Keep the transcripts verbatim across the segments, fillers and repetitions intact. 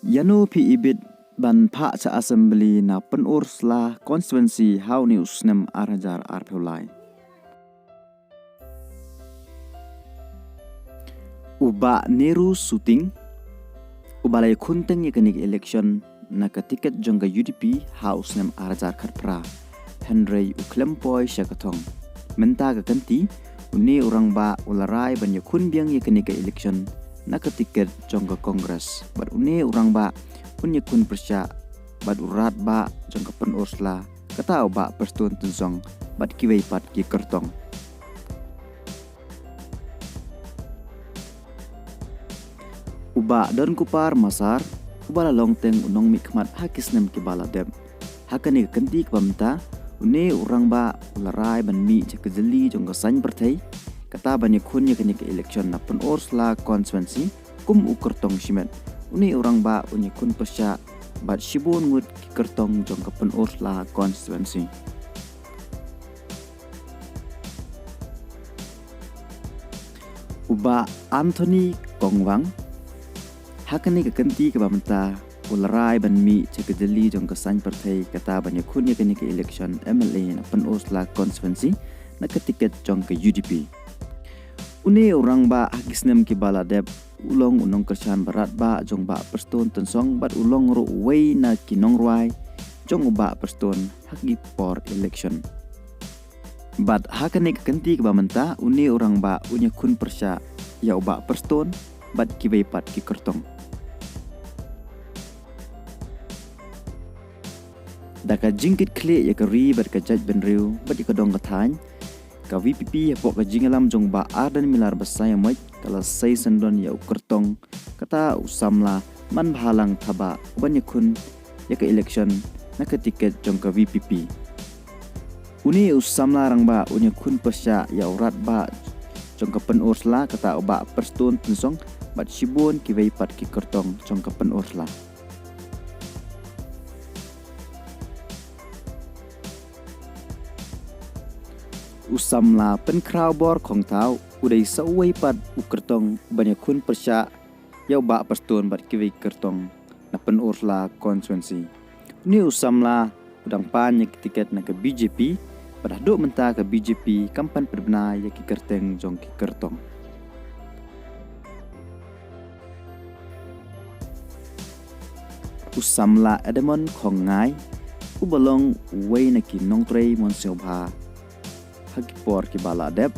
Ïano phi ibit ban phah sha Assembly na Pynursla Constituency ha une u snem ar hajar arphew lai? U Bah Neru Suting, uba la ïakhun teng ïa kane ka election na ka ticket jong ka U D P ha u snem ar hajar khatphra, hynrei u khlem poi sha ka thong. Mynta ka kynti, une u rangbah u la rai ban ïakhun biang ïa kane ka election na ka ticket jong ka Congress. Bad une u rangbah un ïakhun pyrshah bad u radbah jong ka Pynursla, kata u Bah Prestone Tynsong, bad kiwei pat ki kyrtong. U Bah Donkupar Massar, uba la long teng u nongmihkhmat ha ki snem kiba la dep. Ha kane ka kynti kaba mynta, une u rangbah u la rai ban mih sha ka jylli jong ka saiñ pyrthei, kata ban ïakhun ïa kane ka election na Pynursla Constituency kum u kyrtong shimet. Une u rangbah un ïakhun pyrshah bad shibun ngut ki kyrtong jong ka Pynursla Constituency. U Bah Anthony Kongwang, ha kane ka kynti kaba mynta, u la rai ban mih sha ka jylli jong ka saiñ pyrthei, kata ban ïakhun ïa kane ka election M L A na Pynursla Constituency na ka ticket jong ka U D P. Une u rangbah ha ki snem kiba la dep, u long u nongkyrshan ba radbah jong u Bah Prestone Tynsong, bad u long ruh uwei na ki nongrwai jong u Bah Prestone ha ki por election. Bad ha kane ka kynti kaba mynta, une u rangbah un ïakhun pyrshah ïa u Bah Prestone bad kiwei pat ki kyrtong. Da ka jingkitkhlieh ïa ka ri bad ka jaitbynriew bad ïa ka dong ka thaiñ, ka V P P hapoh ka jingïalam jong u Bah Ardent Miller Basaiawmoit ka la sei syndon ïa u kyrtong, kata u samla Manbhalang Thabah, uban ïakhun ïa ka election na ka ticket jong ka V P P. Une u samla rangbah un ïakhun pyrshah ïa u radbah jong ka Pynursla, kata u Bah Prestone Tynsong, bad shibun kiwei pat ki kyrtong jong ka Pynursla. U samla Pynkhrawbor Khongthaw u dei sa uwei pat u kyrtong uban ïakhun pyrshah ïa u Bah Prestone bad kiwei ki kyrtong na Pynursla Constituency. Une u samla u dang pan ïa ki ticket na ka B J P, bad haduh mynta ka B J P kam pan pynbna ïa ki kyrteng jong ki kyrtong. U samla Edmund Khongngai, uba long uwei na ki nongtrei mon sngewbha ha ki por kiba la dep,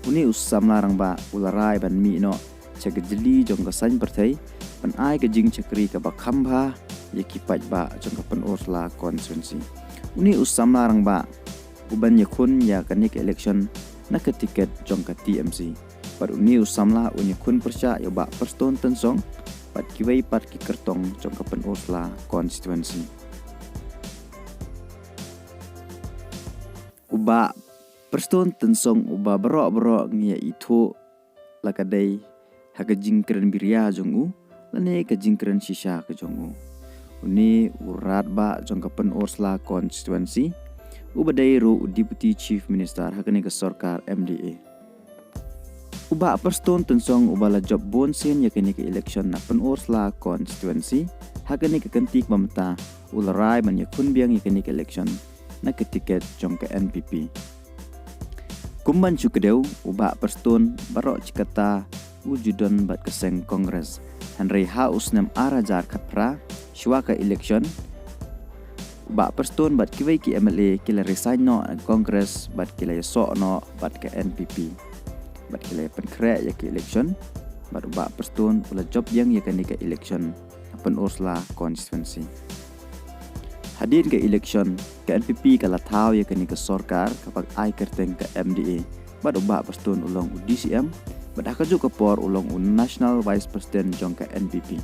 une u samla rangbah u la rai ban mih noh sha ka jylli jong ka saiñ pyrthei, ban ai ka jingshakri kaba kham bha ïa ki paidbah jong ka Pynursla Constituency. Une u samla rangbah uban ïakhun ïa kane ka election na ka ticket jong ka T M C. Bad une u samla un ïakhun pyrshah ïa u Bah Prestone Tynsong bad kiwei pat ki kyrtong jong ka Pynursla Constituency. U Bah Prestone Tynsong uba baroh baroh ngi ïa ithuh la ka dei ha ka jingkren biria jong u, lane ka jingkren shisha ka jong u. Une u radbah jong ka Pynursla Constituency, uba dei ruh u Deputy Chief Minister ha kane ka sorkar M D A. U Bah Prestone Tynsong uba la jop bun sien ïa kane ka election na Pynursla Constituency, ha kane ka kynti kaba mynta u la rai ban ïakhun biang ïa kane ka election na ka ticket jong ka N P P. Kum ban shu kdew, u Bah Prestone baroh shi katta u ju don bad ka seng Congress. Hynrei ha u snem ar hajar khatphra, shuwa ka election, u Bah Prestone bad kiwei ki M L A ki la resign noh na Congress bad ki la ïasoh noh bad ka N P P. Bad ki la pynkhreh ïa ka election, bad u Bah Prestone u la jop ïeng ïa kane ka election na Pynursla Constituency. Hadien ka election, ka N P P ka la thaw ïa kane ka sorkar kaba ai kyrteng ka M D A, bad u Bah Prestone u long u D C M, bad ha kajuh ka por u long u National Vice President jong ka N P P.